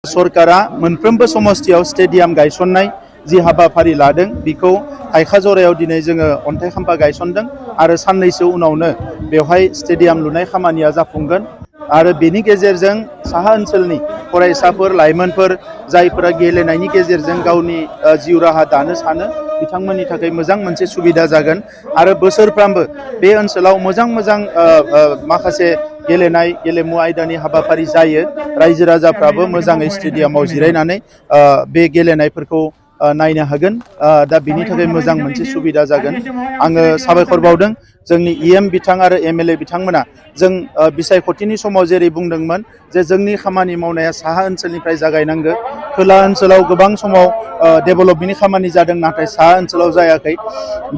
सरकारा मोनफ्रोमबो समस्तियाव स्टेडियाम गायसननाय जि हाबाफारि लादों बेखौ थाइखा जरायाव दिनै जोङो अन्थाइ खाम्फा गायसनदों आरो साननैसो उनावनो बेवहाय स्टेडियाम लुनाय खामानिया जाफुंगोन आरो बेनि गेजेरजों साहा ओनसोलनि फरायसाफोर लाइमोनफोर जायफोरा गेलेनायनि गेजेरजों गावनि जिउ राहा दानो सानो बिथांमोननि थाखाय मोजां मोनसे सुबिदा जागोन आरो बोसोरफ्रामबो बे ओनसोलाव मोजां माखासे गेलेनाय गेलेमु आयदानि हाबाफारि जायो रायजो राजाफ्राबो मोजाङै स्टेडियामाव जिरायनानै बे गेलेनायफोरखौ नायनो हागोन दा बिनि थाखाय मोजां मोनसे सुबिदा जागोन आङो साबायखर बावदों जोंनि इएम बिथां आरो एमएलए बिथांमोना जों बिसायख'थिनि समाव जेरै बुंदोंमोन जे जोंनि खामानि मावनाया साहा ओनसोलनिफ्राय जागायनांगौ खोला ओनसोलाव गोबां समाव डेभेलपमेन्टनि खामानि जादों नाथाय साहा ओनसोलाव जायाखै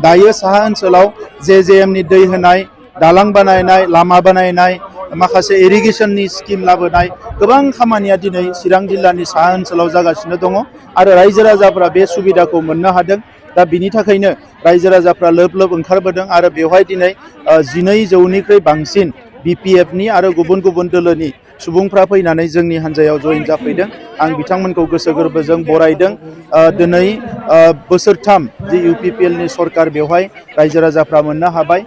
दायो साहा ओनसोलाव जेएमनि दै होनाय दालां बानायनाय लामा बानायनाय माखासे इरिगेशननि स्किम लाबोनाय गोबां खामानिया दिनै चिरां जिल्लानि साहा ओनसोलाव जागासिनो दङ आरो रायजो राजाफ्रा बे सुबिदाखौ मोननो हादों दा बिनि थाखायनो रायजो राजाफ्रा लोब लोब ओंखारबोदों आरो बेवहाय दिनै 12,000निख्रुइ बांसिन बिपिएफनि आरो गुबुन गुबुन दोलोनि सुबुंफ्रा फैनानै जोंनि हान्जायाव जइन जाफैदों आं बिथांमोनखौ गोसो गोरबोजों बरायदों दिनै बोसोरथाम जि इउपिपिएलनि सरकार बेवहाय रायजो राजाफ्रा मोननो हाबाय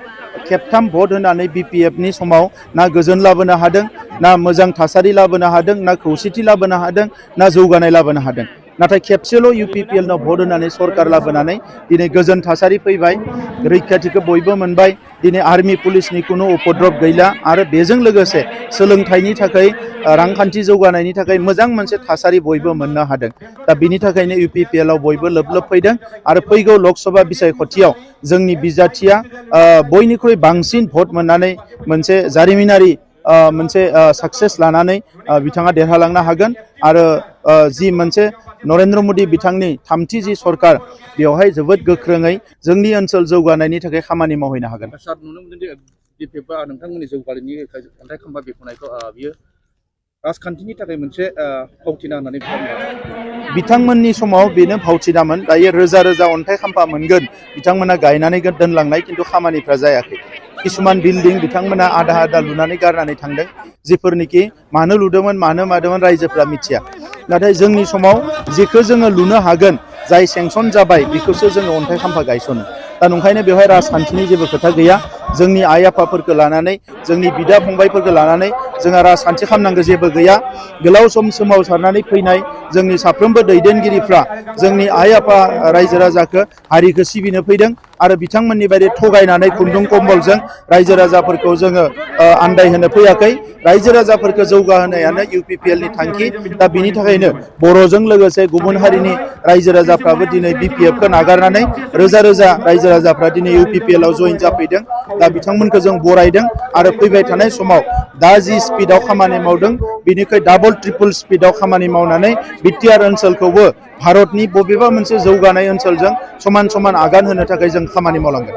खेबथाम भट होनानै बिपिएफनि समाव ना गोजोन लाबोनो हादों ना मोजां थासारि लाबोनो हादों ना खौसेथि लाबोनो हादों ना जौगानाय लाबोनो हादों नाथाय खेबसेल' इउपिपिएलनाव भट होनानै सरकार लाबोनानै दिनै गोजोन थासारि फैबाय रैखाथिखौ बयबो मोनबाय दिनै आर्मि पुलिसनि खुनु उपद्रब गैला आरो बेजों लोगोसे सोलोंथाइनि थाखाय रांखान्थि जौगानायनि थाखाय मोजां मोनसे थासारि बयबो मोननो हादों दा बिनि थाखायनो इउपिपिएलआव बयबो लोब लोब फैदों आरो फैगौ लकसभा बिसायख'थियाव जोंनि बिजाथिया बयनिख्रुइ बांसिन भट मोननानै मोनसे जारिमिनारि मोनसे साक्सेस लानानै बिथाङा देरहालांनो हागोन आरो जि मोनसे नरेन्द्र मदि बिथांनि थामथि जि सरकार बेवहाय जोबोद गोख्रोङै जोंनि ओनसोल जौगानायनि थाखाय खामानि मावहैनो हागोन सार नुनो मोनदों बिपिएफआ नोंथांमोननि जौगानायनि अन्थाइ खाम्फा बेख'नायखौ बियो राजखान्थिनि थाखाय मोनसे फावथिना होननानै बिथांमोननि समाव बेनो फावथिनामोन दायो रोजा रोजा अन्थाइ खाम्फा मोनगोन बिथांमोना गायनानै दोनलांनाय खिन्थु खामानिफ्रा जायाखै किसुमान बिल्डिं बिथांमोना आधा आधा लुनानै गारनानै थांदों जिफोरनिखि मानो लुदोंमोन मानो मादोंमोन रायजोफ्रा मिथिया नाथाय जोंनि समाव जेखौ जोङो लुनो हागोन जाय सेंसन जाबाय बेखौसो जोङो अन्थाइ खाम्फा गायसनो दा नंखायनो बेवहाय राजखान्थिनि जेबो खोथा गैया जोंनि आइ आफाफोरखौ लानानै जोंनि बिदा फंबायफोरखौ लानानै जोंहा राजखान्थि खालामनांगौ जेबो गैया गोलाव सम सोमावसारनानै फैनाय जोंनि साफ्रोमबो दैदेनगिरिफ्रा जोंनि आइ आफा रायजो राजाखौ हारिखौ सिबिनो फैदों आरो बिथांमोननि बायदि थगायनानै खुन्दुं कम्बलजों रायजो राजाफोरखौ जोङो आन्दायहोनो फैयाखै रायजो राजाफोरखौ जौगाहोनायानो इउपिपिएलनि थांखि दा बिनि थाखायनो बर'जों लोगोसे गुबुन हारिनि रायजो राजाफ्राबो दिनै बिपिएफखौ नागारनानै रोजा रोजा रायजो राजाफ्रा दिनै इउपिपिएलआव जइन जाफैदों दा बिथांमोनखौ जों बरायदों आरो फैबाय थानाय समाव दा जि स्पिडआव खामानि मावदों बिनिख्रुइ डाबल ट्रिपल स्पिडआव खामानि मावनानै बिटिआर ओनसोलखौबो भारतनि बबेबा मोनसे जौगानाय ओनसोलजों समान समान आगान होनो थाखाय जों खामानि मावलांगोन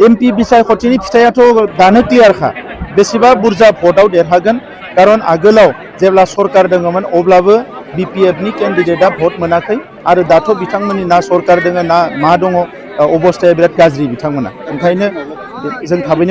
एमपि बिसायख'थिनि फिथाइयाथ' दानो क्लियारखा बेसेबा बुरजा भटआव देरहागोन खारन आगोलाव जेब्ला सरकार दङमोन अब्लाबो बिपिएफनि केन्डिडेटआ भट मोनाखै आरो दाथ' बिथांमोननि ना सरकार दङ ना मा दङ अबस्थाया बिराद गाज्रि बिथांमोना ओंखायनो जों थाबैनो